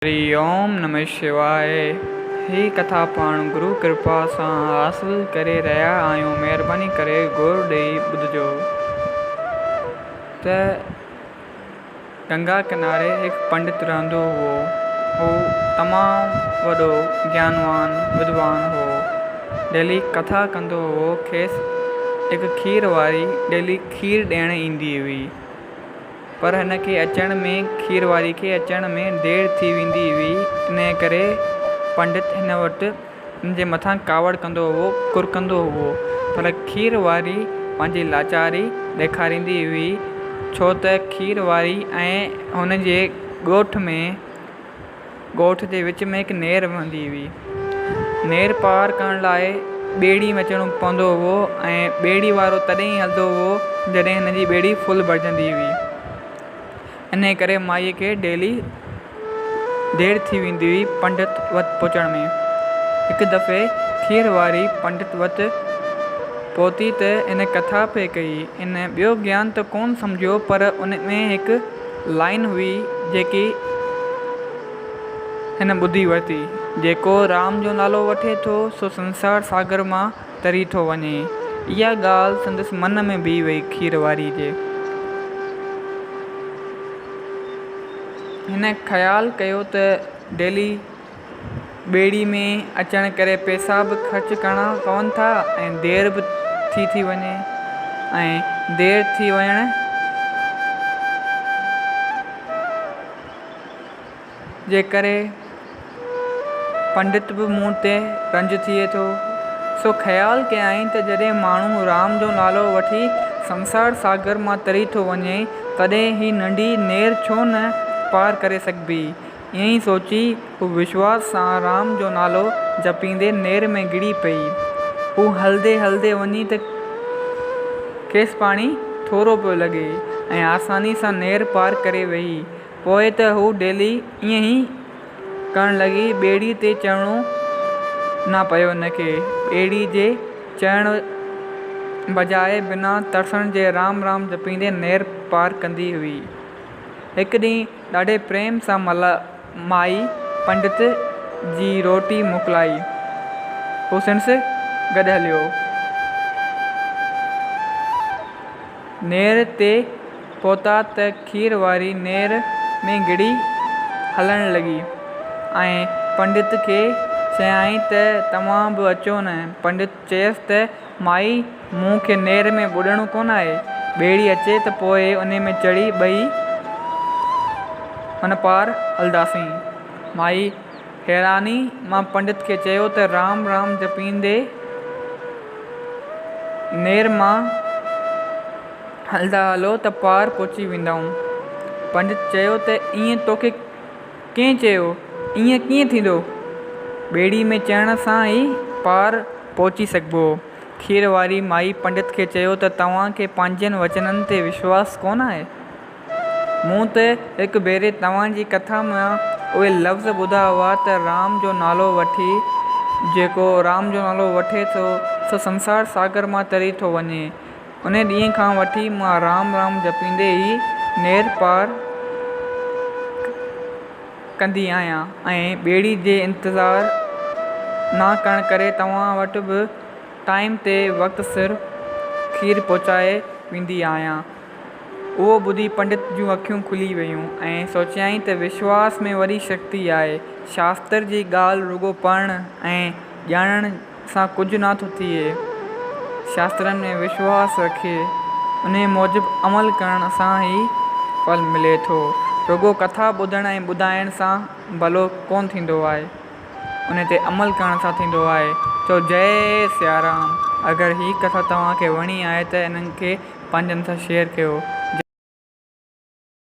هري اوم نمه شواء هي ڪٿا پاڻ گرو ڪرپا سان حاصل ڪري رهيا آهيون مهرباني ڪري غور ڏئي ٻڌجو ته گنگا ڪناري هڪ پنڊت رهندو هئو هو تمام وڏو گيانوان ودوان هو ڊيلي ڪٿا ڪندو هئو کيس هڪ کير واري ڊيلي کير ڏيڻ ايندي هئي. پر هن کي اچڻ ۾ کير واري کي اچڻ ۾ دير ٿي ويندي هئي، انهيء ڪري پنڊت هن وٽ هن جي مٿان ڪاوڙ ڪندو هئو، ڪرڪندو هئو، پر کير واري پنهنجي لاچاري ڏيکاريندي هئي، ڇو ته کير واري ۽ هن جي ڳوٺ ۾. ڳوٺ جي وچ ۾ هڪ نير وهندي هئي. نير پار ڪرڻ لاء ٻيڙي ۾ اچڻو پوندو هئو ۽ ٻيڙي وارو تڏهن ئي هلندو هئو جڏهن هن جي ٻيڙي فل ڀرجندي هئي. انهيء ڪري مائيء کي ڊيلي دير ٿي ويندي هئي پنڊت وٽ پهچڻ ۾. هڪ دفعي کير واري پنڊت وٽ پهتي ته هن ڪٿا پئي ڪئي. هن ٻيو گيان ته ڪونه سمجهيو پر ان ۾ هڪ لائين هئي جيڪي هن ٻڌي ورتي. جيڪو رام جو نالو وٺي ٿو سو سنسار ساگر مان تري ٿو وڃي. اها ڳالهه سندس من ۾ بيهي وئي کير واري جي. هن خيال ڪيو ته ڊيلي ٻيڙي ۾ اچڻ ڪري پئسا به خرچ ڪرڻا پون ٿا ۽ دير به ٿي ٿي وڃي ۽ دير ٿي وڃڻ جي ڪري پنڊت به مون تي رنج ٿئي ٿو. سو خيال ڪيائين ته جڏهن ماڻهو رام جو نالو وٺي سنسار ساگر مان تري ٿو وڃي تڏهن هي ننڍي نير ڇو نه پار ڪري سگهبي. ائين ئي سوچي هوء وشواس سان رام جو نالو جپيندي نير ۾ گڙي پئي. هوء هلندي هلندي وڃي ته کيس پاڻي ٿورو پيو لڳي ۽ آساني سان نير پار ڪري ويئي. پوء ته هوء ڊيلي ائين ئي ڪرڻ لڳي. ٻيڙي تي چڙهڻو نه پيو هن کي. ٻيڙي جي چڙهڻ بجاء بنا ترسڻ جي رام رام جپيندي نير پار ڪندي هئي. هڪ ڏينهن ڏاڍي پريم سان مائي پنڊت جي روٽي موڪلائي. هو سڻس گڏ هليو. نير تي پهتا ته کير واري نير ۾ گهڙي هلڻ لڳي ۽ پنڊت کي چيائين ته توهان به اچو نه. پنڊت چيس ته مائي مون کي نير ۾ ٻڏڻو ڪونه آهي، ٻيڙي اچي ته پوء انهي ۾ چڙهي ٻئي هن پار هلنداسين. مائي حيراني مان پنڊت کي چيو ته رام رام جپيندي نير مان هلندا هلو ته پار پهچي ويندائون. پنڊت چيو ته ائين توکي ڪنهن چيو، ائين ڪيئن ٿيندو؟ ٻيڙي ۾ چڙهڻ سان ئي پار پهچي سگهبو. کير واري مائي پنڊت کي چيو ته توهان کي پنهنجن وچنن تي وشواس ڪونه آهي؟ مون ته هڪ ڀيري توهان جي ڪٿا مان اهي لفظ ٻڌا هئا ته رام جو نالو وٺي جيڪو رام جو نالو وٺي ٿو سو سنسار ساگر مان تري ٿو وڃي. انهي ڏينهن کان وٺي مان رام رام جپيندي ئي نير پار ڪندي آهيان ۽ ٻيڙي جي انتظار نه ڪرڻ ڪري توهان وٽ به ٽائيم تي وقت سر کير پهچائي ويندي آهيان. اهو ٻڌي پنڊت جون اکيون کلي ويون ۽ سوچيائين ته وشواس ۾ وڏي شڪتي آهي. شاستر جي ڳالهه رڳو پڙهڻ ۽ ڄاڻڻ سان ڪجهه نه ٿو ٿئي. شاسترن ۾ وشواس رکي انهي موجب عمل ڪرڻ سان ئي ڦل ملي ٿو. رڳو ڪٿا ٻڌڻ ۽ ٻڌائڻ سان ڀلو ڪونه ٿيندو آهي. انهي تي عمل ڪرڻ سان ٿيندو آهي. چئو جئي سيارام. اگر هي ڪٿا توهان کي وڻي آهي ته انهن کي پنهنجن سان شيئر ڪيو.